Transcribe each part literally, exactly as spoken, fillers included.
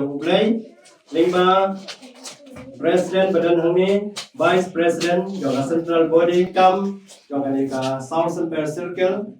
U Blei, lyngba President ba don hangne, Vice President jong ka Central Body kam jong kane ka South Sempher Circle.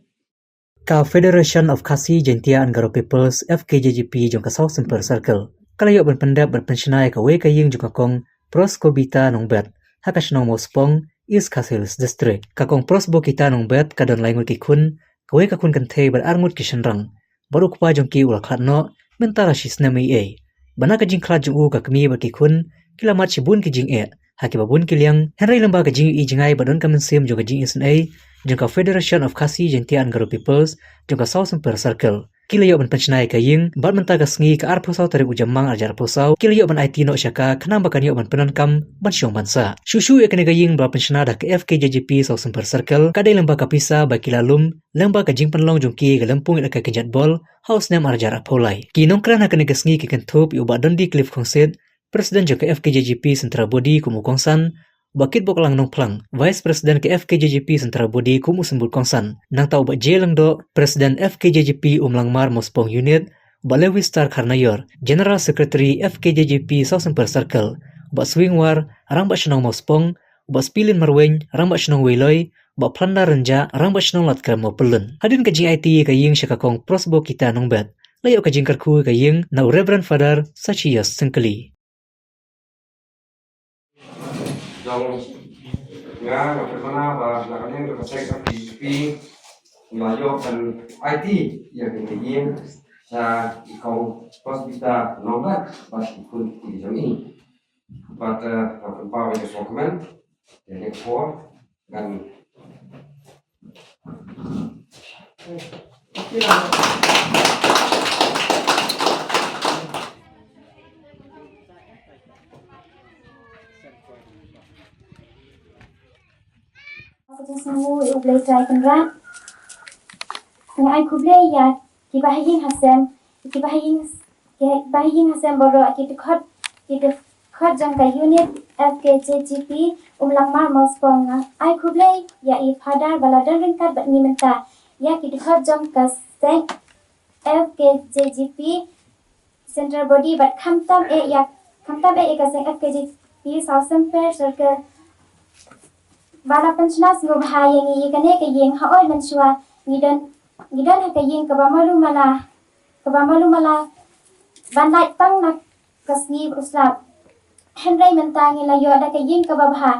Ka Federation of Khasi Jaintia and Garo Peoples, F K J G P, jong ka South Sempher Circle ka la ïoh ban pyndep bad pynshna ïa kawei ka ïing jong ka Kong Proscobita Nongbet ha ka shnong Mawspong, East Khasi Hills District. Ka Kong Prosbokita Nongbet ka don lai ngut ki khun, kawei ka khun kynthei bad ar ngut ki shynrang. Bad u kpa jong ki u la khlad noh mynta la shi snem ei ei. Bad na ka jingkhlad jong u, ka kmie bad ki khun ki la mad shibun ki jingeh ha kiba bun ki liang, hynrei lyngba ka jingïohi jngai bad don ka mynsiem jong ka jingisynei jong ka Federation of Khasi Jaintia and Garo Peoples jong ka South Sempher Circle, ki la ïoh ban pynshna ïa ka ïing bad mynta ka sngi, ka arphew saw tarik u Jymmang arhajar arphew saw, ki la ïoh ban aiti noh sha ka khnang ba kan ïoh ban pyndonkam ban shong ban sah. Shuh shuh ïa kane ka ïing ba la pynshna da ka F K J G P South Sempher Circle ka dei lyngba ka pisa ba ki la lum lyngba ka jingpynlong jong ki ïa ka lympung ïalehkai kynjat bol ha u snem arhajar arphew lai. Ki nongkren ha kane ka sngi ki kynthup ïa u Bah Dundee Cliff Khongsit, President jong ka F K J G P Central Body kum u kongsan, u Bah Kitboklang Nongphlang, Vice President ka F K J G P Central Body kum u symbud kongsan, nangta u Bah J Lyngdoh, President F K J G P Umlangmar Mawspong Unit, u Bah Lewistar Kharnaior, General Secretary F K J G P South Sempher Circle, u Bah Swingwar, Rangbah Shnong Mawspong, u Bah Spilin Marwein, Rangbah Shnong Weiloi, u Bah Phlanda Rynjah, Rangbah Shnong Ladkrem Mawpyllun. Hadien ka jingaiti ïa ka ïing sha ka Kong Prosbokita Nongbet, la ïoh ka jingkyrkhu ïa ka ïing na u Reverend Father Sachias Syngkli. Jong nga, nga pynmana ba na ka liang jong ka seng F K J G P, nga ïoh ban aiti ïa kane ka ïing sha i Kong Prosbokita Nongbet bad ki khun ki jong i. Bad, eh, nga pynpaw ïa ka sngewkmen ïa kane ka por. Ngan Ka jingsngew ïa U Blei Trai Kynrad. Nga ai khublei ïa kiba ha ïing ha sem, kiba ha ïing, kiba ha ïing ha sem baroh, ki dkhot, ki dkhot jong ka unit F K J G P Umlangmar Mawspong. Nga ai khublei ïa i Father ba la don ryngkat bad ngi mynta, ïa ki dkhot jong ka seng F K J G P Central Body bad khamtam eh ïa, khamtam eh ïa ka seng F K J P South Sempher Circle ba la pynshna sngewbha ïa ngi ïa kane ka ïing. Haoid mynshuwa ngi don, ngi don ha ka ïing kaba malu mala, kaba malu mala ban lait tang na ka sngi u slap. Hynrei mynta ngi la ïoh da ka ïing kaba bha.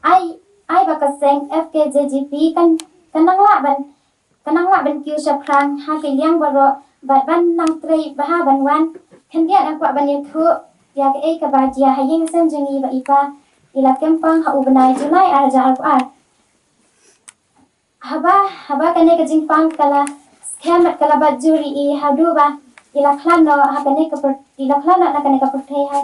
Ai, ai ba ka seng F K J G P kan, kan nang lah ban, kan nang lah ban kiew shaphrang ha ki liang baroh bad ban nang trei bha ban wan. Khyndiat nga kwah ban ïathuh ïa kaei kaba jia ha ïing sem jong ngi ba i pa i la kem pang ha u bnai July arhajar arphew ar. Haba, haba kane ka jingpang ka la skhem bad ka la bat jur ïa i haduh ba i la khlad noh ha kane ka pyrthei, i la khlad noh na kane ka pyrthei ha,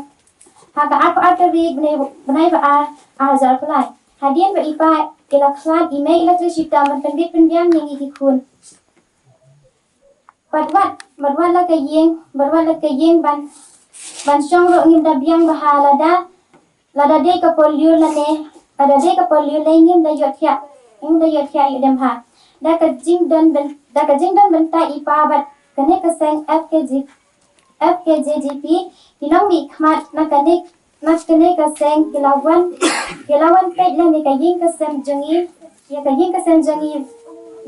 ha ka arphew ar tarik bnai, bnai ba ar, arhajar arphew lai. Hadien ba i pa i la khlad, i mei i la trei shitom ban pynbit pynbiang ïa ngi ki khun. Bad wat, bad wat la ka ïing, bad wat la ka ïing ban, ban shong ruh ngim da biang bha lada, lada dei ka polio lane, lada dei ka polio lane ngim da ïohthiah, ngim da ïohthiah ïoh dem bha. Da ka jingdon byn, da ka jingdon bynta i pa bad kane ka seng F K G, F K J G P, ki nongmihkhmat na kane, na kane ka seng ki la wan, ki la wan peit lem ïa ka ïing ka sem jong ngi, ïa ka ïing ka sem jong ngi,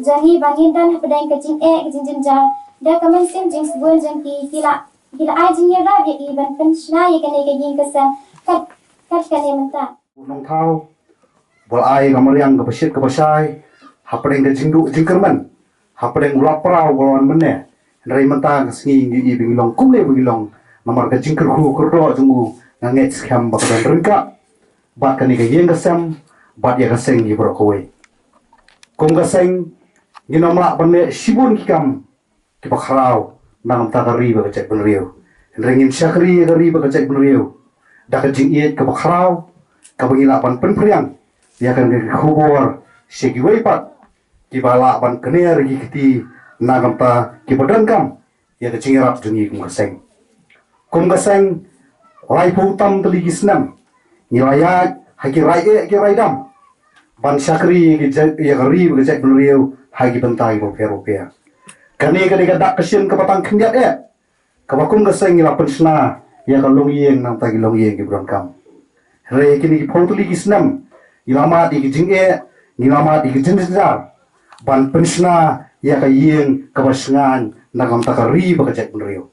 jong ngi ba ngin don hapdeng ka jingeh ka jingjynjar. Da ka mynsiem jingsbun jong ki, ki la, ki la ai jingïarap ïa i ban pynshna ïa kane ka ïing ka sem kat, kat kane mynta. U Nongthaw ba la ai ka mariang kaba shit kaba shai hapdeng ka jingduh jingkyrmen, hapdeng u lap praw ba la wan mynne. Hynrei mynta ka sngi ngi ïohi ba ngi long kumne ba ngi long namar ka jingkyrkhu kyrdoh jong u. Nga ngeit skhem ba ka don ryngkat bad kane ka ïing ka sem bad ïa ka seng ïa baroh kawei. Kum ka seng ngin ym lah ban leh shibun ki kam kiba khraw na ka bynta ka ri bad ka jaitbynriew. Hynrei ngin shakri ïa ka ri bad ka jaitbynriew da ka jingïeit kaba khraw, kaba ngi lah ban pynphriang ïa kane ka khubor sha kiwei pat kiba lah ban kner ïa ki kti na ka bynta kiba donkam ïa ka jingïarap jong ngi kum ka seng. Kum ka seng, laiphew tam tylli ki snem ngi la ïaid ha ki rai eh ki rai dam ban shakri ïa ki jait, ïa ka ri bad ka jaitbynriew ha ki bynta kiba pher bapher. Kane ka dei ka dak ka shin kaba tang khyndiat eh. kaba kum ka seng ngi la pynshna ïa ka longïing na ka bynta ki longïing kiba donkam. Hynrei kine ki phew tylli ki snem ngi la mad ïa ki jingeh, ngi la mad ïa ki jingjynjar ban pynshna ïa ka ïing kaba shngaiñ na ka bynta ka ri bad ka jaitbynriew.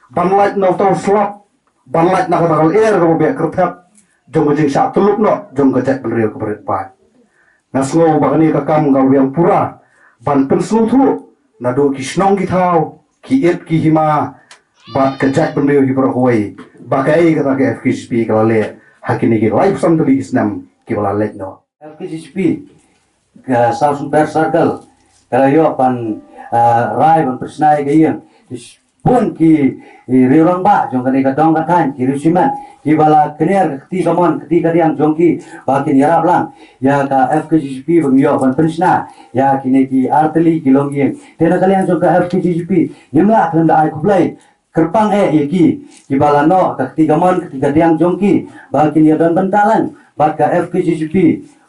Ban lait na uta u slap, ban lait na kata ka lyer kaba beh kyrthep jong ka jingshah tyllup noh jong ka jaitbynriew kaba rit paid. Nga sngew ba kane ka kam ka la biang pura ban pynsngewthuh naduh ki shnong ki thaw, ki it ki hima bad ka jaitbynriew hi baroh kawei ba kaei kata ka F K G P ka la leh ha kine ki laiphew san tylli ki snem kiba la leit noh. F K G P ka South Sompher Circle ka la ïoh ban, ah, rai ban pynshna ïa ka ïing. Ki bun ki, ki riew rangbah jong kane ka dong ka thaiñ, ki riew shimet kiba la kner ka kti kamon kti kadiang jong ki ba kin ïarap lang ïa ka F K G P ban ïoh ban pynshna ïa kine ki ar tylli ki longïing. Te na ka liang jong ka F K G P ngim lah khlem da ai khublei kyrpang eh ïa ki kiba la noh ka kti kamon kti kadiang jong ki ba kin ïa don bynta lang bad ka F K G G P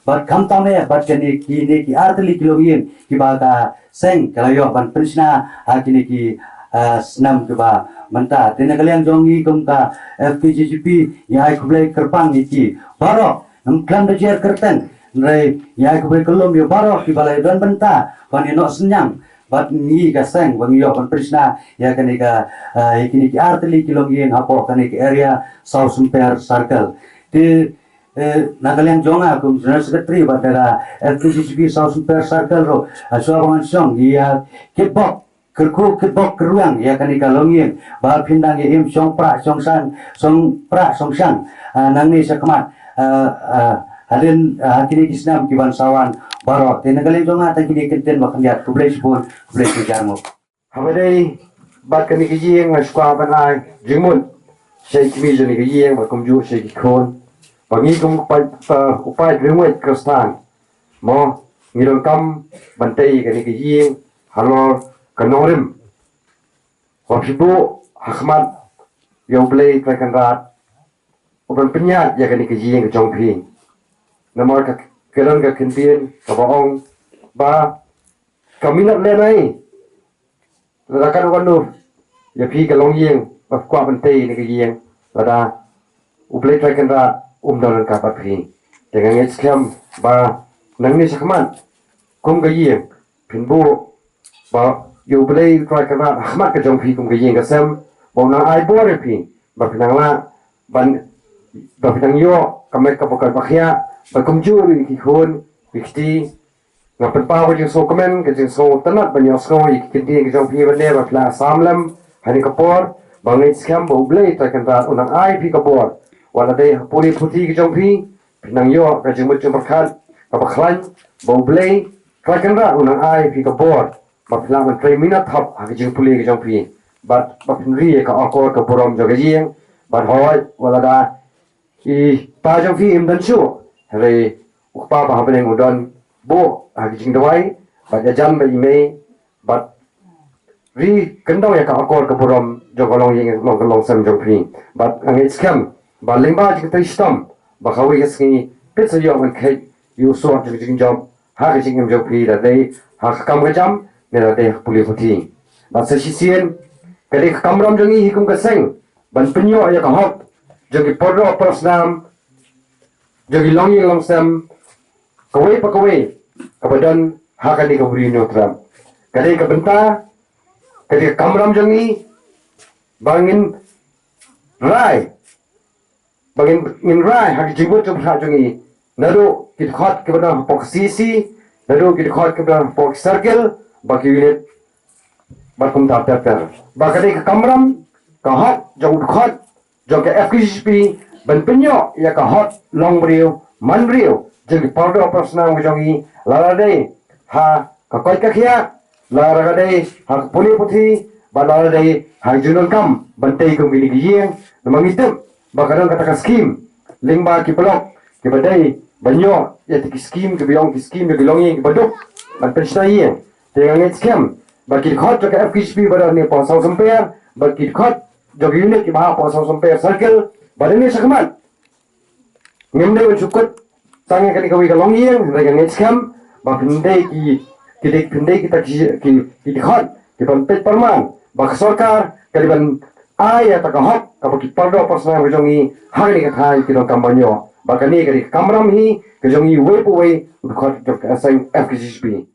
bad khamtam eh bad kine ki, ne ki ar tylli ki longïing kiba ka seng ka la ïoh ban pynshna ha kine ki, ah, snem kiba mynta. Te na ka liang jong ngi kum ka F K G G P ngi ai khublei kyrpang ïa ki baroh, ngim khlem da jer kyrteng, hynrei ngi ai khublei kyllum ïa baroh kiba la ïa don bynta ban ïa noh synñiang bad ngi ka seng ba ngi ïoh ban pynshna ïa kane ka, ah, ïa kine ki ar tylli ki longïing hapoh kane ka area South Sompher Circle. Te, eh, na ka liang jong nga kum General Secretary bad da ka F K G G P South Sompher Circle ruh, ah, shuwa ba ngan shong ïa kitbok kyrkhu kitbok kyrwiang ïa kane ka longïing ba phin dang ïa im shong prah shong shan, shong prah shong shan, ah, nangne shakhmat, ah, ah, hadien, ah, kine ki snem ki ban sa wan baroh. Te na ka liang jong nga tang kine ki kyntien ba khyndiat, khublei shibun, khublei shibun. Haba dei bad kane ka ïing nga sngewkwah ban ai jingmut sha ki kmie jong kane ka ïing bad kumjuh sha ki khun ba ngi kum u paid, uh, u paid Ringweit Khristan mo ngi donkam ban tei kane ka ïing halor ka nongrim. Wat phi buh ha khmat ïa U Blei Trai Kynrad u ban pynïaid ïa kane ka ïing ka jong phi. Namar ka, ka don ka kyntien kaba ong ba ka minot lehnoh lada katno katno ïa phi ka longïing ba kwah ban tei ïa kane ka ïing lada U Blei Trai Kynrad um don ryngkat bad phi. Te nga ngeit skhem ba nangne shakhmat kum ka ïing phin buh ba ïa U Blei Trai Kynrad ha khmat ka jong phi kum ka ïing ka sem ba un nang ai bor ïa phi ba phin nang lah ban, ba phin nang ïoh ka met kaba kut ba khiah ba kumjuh ïa ki khun ki kti. Nga pynpaw ka jingsngewkmen ka jingsngewtynnat ban ïohsngew ïa ki kyntien ka jong phi ban ne ba phi la sam lem ha kane ka por ba ngeit skhem ba U Blei Trai Kynrad un nang ai phi ka bor. Wat la dei ha pule puthi ka jong phi phin nang ïoh ka jingmut jingpyrkhat kaba khlaiñ ba U Blei Trai Kynrad un nang ai phi ka bor ba phin lah ban trei minot thap ha ka jingpule ka jong phi bad ba phin ri ïa ka akor ka burom jong ka ïing. Bad hooid wat la da i pa jong phi im don shuh, hynrei U Kpa ba ha bneng u don buh ha ka jingduwai bad ïajan bad i mei bad ri kyndoh ïa ka akor ka burom jong ka longïing long ka longsem jong phi. Bad nga ngeit skhem ba lyngba jingtrei shitom ba kawei ka sngi phin sa ïoh ban kheit ïa u sor jong ka jingjop ha ka jingim jong phi, lada dei ha ka kam ka jam ne lada dei ha pule puthi. Bad sa shisien ka dei ka kamram jong ngi hi kum ka seng ban pynïoh ïa ka hok jong ki paralok parasnam jong ki longïing longsem kawei pa kawei kaba don ha kane ka Bri Hynñiewtrep. Ka dei ka bynta, ka dei ka kamram jong ngi ba ngin rai, ba ngin, ngin rai ha ki jingmut jingpyrkhat jong ngi naduh ki dkhot kiba don hapoh ka C C, naduh ki dkhot kiba don hapoh ka circle bad ki unit bad kumta ter ter. Ba ka dei ka kamram, ka hok jong u dkhot jong ka F K G G P ban pynïoh ïa ka hok long briew man briew jong ki paralok parasnam ka jong ngi, lada dei ha ka koit ka khiah, lada dei ha ka pule puthi bad lada dei ha ka jingdonkam ban tei kum kine ki ïing. Namar ngi tip ba ka don kata ka skim lyngba ki block kiba dei ban ïoh ïa kata ki skim kiba ïong ki skim ïa ki longïing kiba duk ban pynshna ïing. Te nga ngeit skhem ba ki dkhot jong ka F K G G P ba don hapoh South Sompher bad ki dkhot jong ki unit kiba hapoh South Sompher circle ba don ne shakhmat. Ngim dei ban shu kut tang ïa kane kawei ka longïing, hynrei nga ngeit skhem ba phin dei ki, ki dei, phin dei kita ki, ki, ki dkhot kiban peit pyrman ba ka sorkar ka dei ban ai ïa kata ka hok kaba ki paralok parasnam ka jong ngi ha kane ka thaiñ ki donkam ban ïoh. Ba kane ka dei ka kamram hi ka jong ngi uwei pa uwei u dkhot jong ka seng F K J G P.